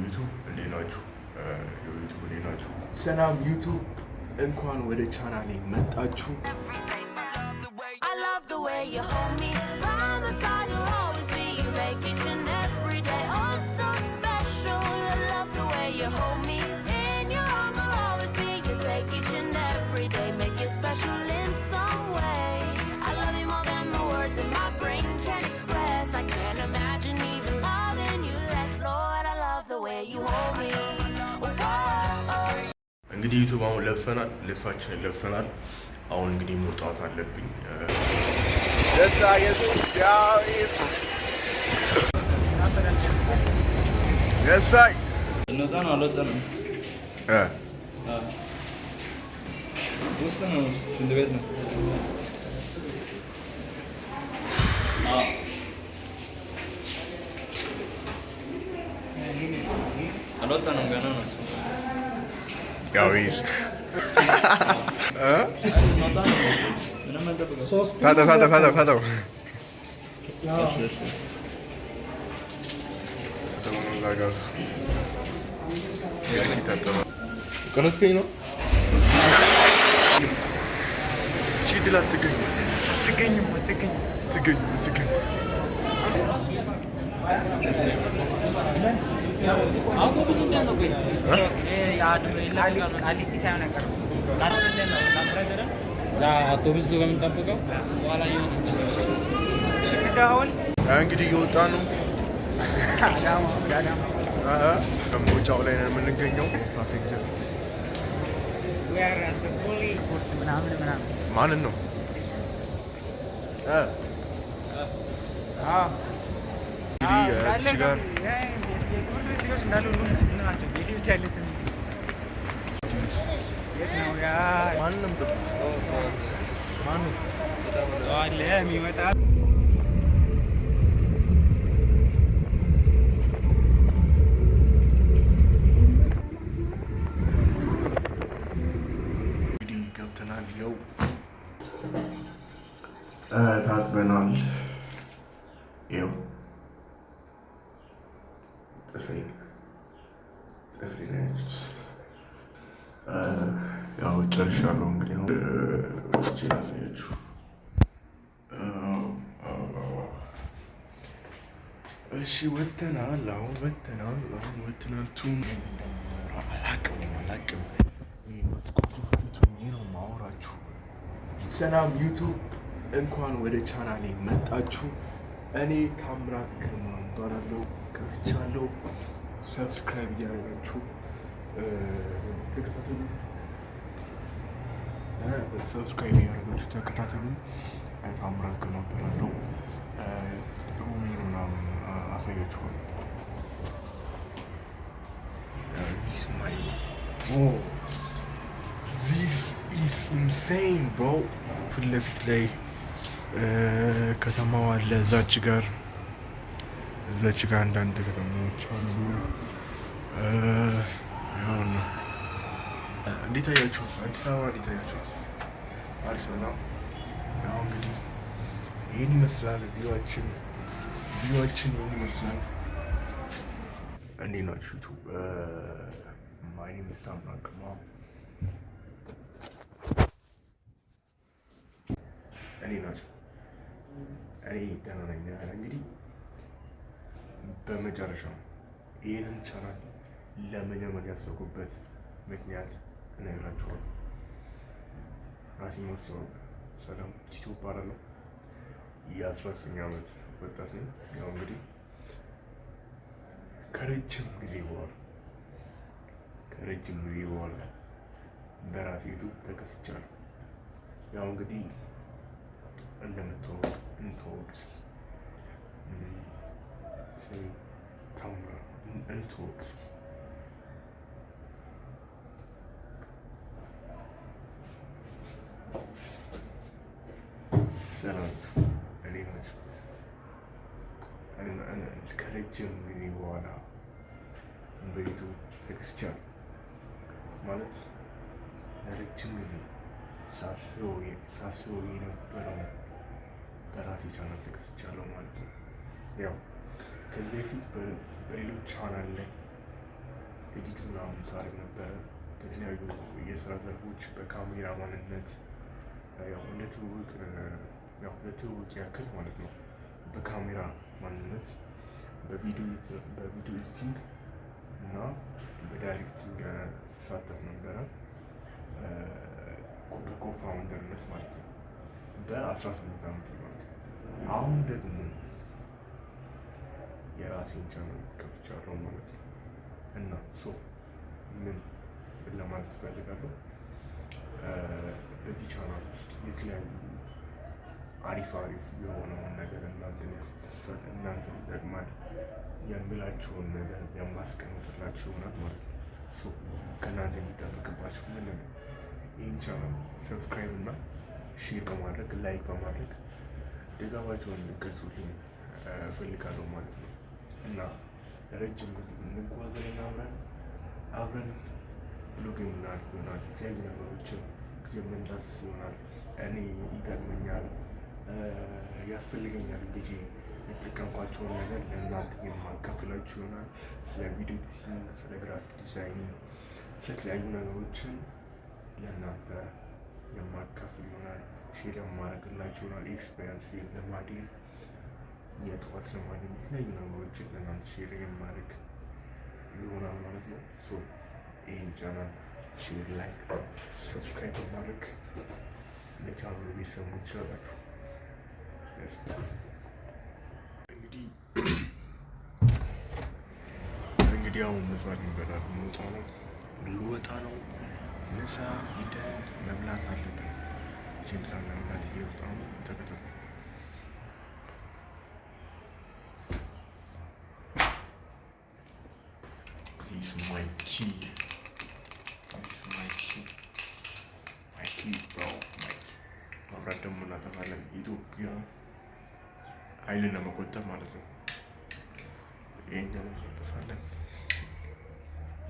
YouTube፣ እንዴት ናችሁ? YouTube፣ እንዴት ናችሁ? ሰላም YouTube፣ እንኳን ወደ ቻናሌ መጣችሁ። I love the way you hold me. Promise I will always be. You make each and every day oh so special. I love the way you hold me. In your arms I'll always be. You take each and every day, make it special in some way. I love you more than the words in my brain can express. I can't imagine even loving you less. Lord, I love the way you hold me. Whoa. እንግዲህ YouTube አሁን ለብሰናል፣ ልብሳችንን ለብሰናል። አሁን እንግዲህ መውጣት አለብኝ። የሳይ እንወጣ ነው አልወጣንም? ውስጥ ነው፣ ውስጥ ሽንት ቤት ነው። አልወጣንም ገና ነው እሱ። ያው ይዝ እንወጣ ነው። ምንም አንጠብቅም። ታጠብ ታጠብ ታጠብ ታጠብ። እሺ፣ እሺ። ቀረስከኝ ነው። እቺ ድል አትገኝም፣ አትገኝም፣ አትገኝም፣ አትገኝም፣ አትገኝም። ቃሊቲ ሳይሆን አይቀርም። አውቶቡስ ከምንጠብቀው በኋላ እንግዲህ እየወጣ ነው። መውጫው ላይ ነው የምንገኘው። Passenger ምናምን ምናምን ማንን ነው እንግዲህ እዚህ ጋር ትምህርት ቤት ልጆች እንዳሉ ሁሉም እዚህ ናቸው። ቤቴ ብቻ የለችም እንጂ የት ነው ያ ማንንም ማንም ሰው አለ የሚመጣ? እንግዲህ ገብተናል። ይኸው ታጥበናል። ይኸው ጥፍሬ ጥፍሬ ነው ያችሁት። ያው ጨርሻለሁ። እንግዲህ አሁን እስኪ ላሳያችሁ። እሺ ወተናል። አሁን ወተናል። አሁን ወተናል። ቱ እንደማወራ አላቅም አላቅም። ይህ መስኮቱ ፊት ሆኜ ነው ማወራችሁ። ሰላም YouTube፣ እንኳን ወደ ቻናሌ መጣችሁ። እኔ ታምራት ግርማ እባላለሁ። ከፍቻለሁ። Subscribe እያደረጋችሁ ተከታተሉ። Subscribe እያደረጋችሁ ተከታተሉ። ታምራት ግርማ እባላለሁ። Room ኤን ምናምን አሳያችኋለሁ። This is insane, bro። ፊት ለፊት ላይ ከተማው አለ። እዛች ጋር አንዳንድ ከተማዎች አሉ። ያው ነው። እንዴት አያችሁት? አዲስ አበባ እንዴት አያችሁት? አሪፍ ነው። ያው እንግዲህ ይህን ይመስላል view ኣችን ይህን ይመስላል። እንዴት ናችሁ? My name is ታምራት ግርማ። እንዴት ናችሁ? እኔ ደህና ነኝ። እንግዲህ በመጨረሻ ይህንን ቻናል ለመጀመር ያሰብኩበት ምክንያት እነግራችኋለሁ። ራሴን ማስተዋወቅ፣ ሰላም፣ ቲቶ እባላለሁ። የ19 ዓመት ወጣት ነኝ። ያው እንግዲህ ከረጅም ጊዜ በኋላ በራሴ YouTube ተከስቻለሁ። ያው እንግዲህ እንደምታወቅ እንተዋወቅ እስኪ። ስሜ ታምራት፣ እንተዋወቅ እስኪ። ሰላም፣ እንዴት ናችሁ? ከረጅም ጊዜ በኋላ በ YouTube ተከስቻለሁ። ማለት ለረጅም ጊዜ ሳስበው የነበረው በራሴ ቻናል ተከስቻለሁ ማለት ነው። ያው ከዚህ በፊት በሌሎች ቻናል ላይ Edit ምናምን ሳደርግ ነበረ። በተለያዩ የስራ ዘርፎች በካሜራማንነት፣ ያው እንደ ትውውቅ፣ ያው ለትውውቅ ያክል ማለት ነው። በካሜራ ማንነት፣ በ video editing እና በ directing ስሳተፍ ነበረ። በ co-founder ነት ማለት ነው። በ18 ዓመት ማለት ነው። አሁን ደግሞ የራሴን ቻናል ከፍቻለሁ ማለት ነው። እና so ምን ለማለት እፈልጋለሁ፣ በዚህ ቻናል ውስጥ የተለያዩ አሪፍ አሪፍ የሆነውን ነገር፣ እናንተን ያስደስታል፣ እናንተን ይጠቅማል የምላቸውን ነገር የማስቀምጥላችሁ ይሆናል ማለት ነው። So ከእናንተ የሚጠበቅባችሁ ምንድን ነው? ይህን channel subscribe እና share በማድረግ፣ like በማድረግ ድጋፋቸውን እንዲገልጹልኝ እፈልጋለሁ ማለት ነው። እና ረጅም ጊዜ እንጓዛለን፣ አብረን አብረን vlog የምናደርግ ይሆናል። የተለያዩ ነገሮችን የምንዳስስ ይሆናል። እኔ ይጠቅመኛል፣ ያስፈልገኛል ብዬ የተጠቀምኳቸውን ነገር ለእናንተ የማካፍላችሁ ይሆናል። ስለ video editing፣ ስለ graphic designing፣ ስለተለያዩ ነገሮችን ለእናንተ የማካፍል ይሆናል። Share የማደርግላችሁ ይሆናል። Experience፣ ልማዴን፣ የጠዋት ልማዴን፣ የተለያዩ ነገሮችን ለእናንተ share የማደርግ ይሆናል ማለት ነው። So ይህን channel share፣ like፣ subscribe በማድረግ ለቻናሉ ቤተሰብ መሆን ትችላላችሁ። እንግዲህ አሁን ምሳ ልንበላ ልንወጣ ነው፣ ልወጣ ነው። ምሳ ሂደን መብላት አለብን። ምሳ ለመብላት እየወጣ ነው። ተከተሉ። This is my key. This is my key. My key, bro. My key. መብራት ደግሞ እናጠፋለን። ኢትዮጵያ ኃይልን ለመቆጠብ ማለት ነው። ይሄኛውን እናጠፋለን።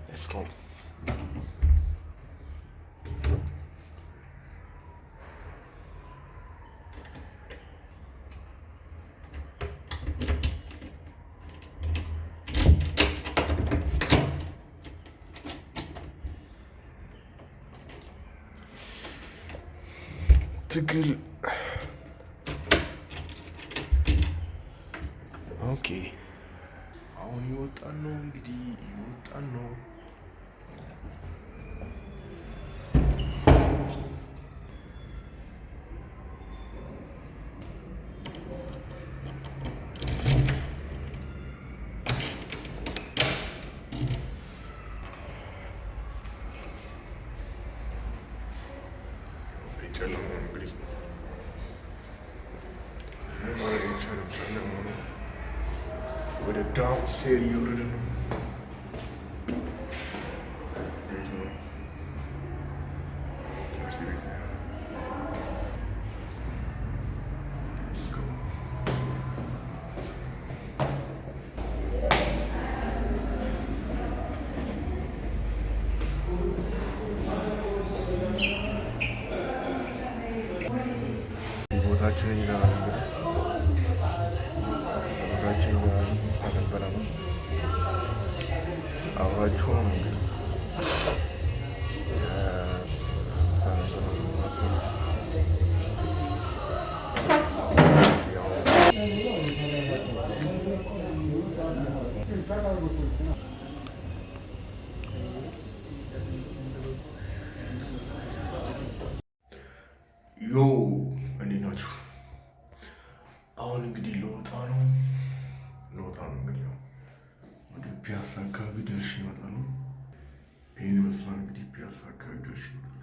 Let's go. ትግል። Okay፣ አሁን እየወጣን ነው፣ እንግዲህ እየወጣን ነው። ጨለማ ነው፣ እንግዲህ ምን ማድረግ አይቻልም። ጨለማ ነው። ወደ downstair እየወረድን ነው። ቤት ነው፣ ትምህርት ቤት ነው። Let's go. ቦታችንን ይዘናል። እንግዲህ ቦታችን ይዘናል። ምሳ ልንበላ ነው። አብራችሁ ነው እንግዲህ ምሳ ልንበላ ነው ማለት ነው። ያው Yo፣ እንዴት ናችሁ? አሁን እንግዲህ ልወጣ ነው፣ ልወጣ ነው። እንግዲህ ያው ወደ ፒያሳ አካባቢ ደርሼ እመጣለሁ። ይህን ይመስላል እንግዲህ፣ ፒያሳ አካባቢ ደርሼ እመጣለሁ።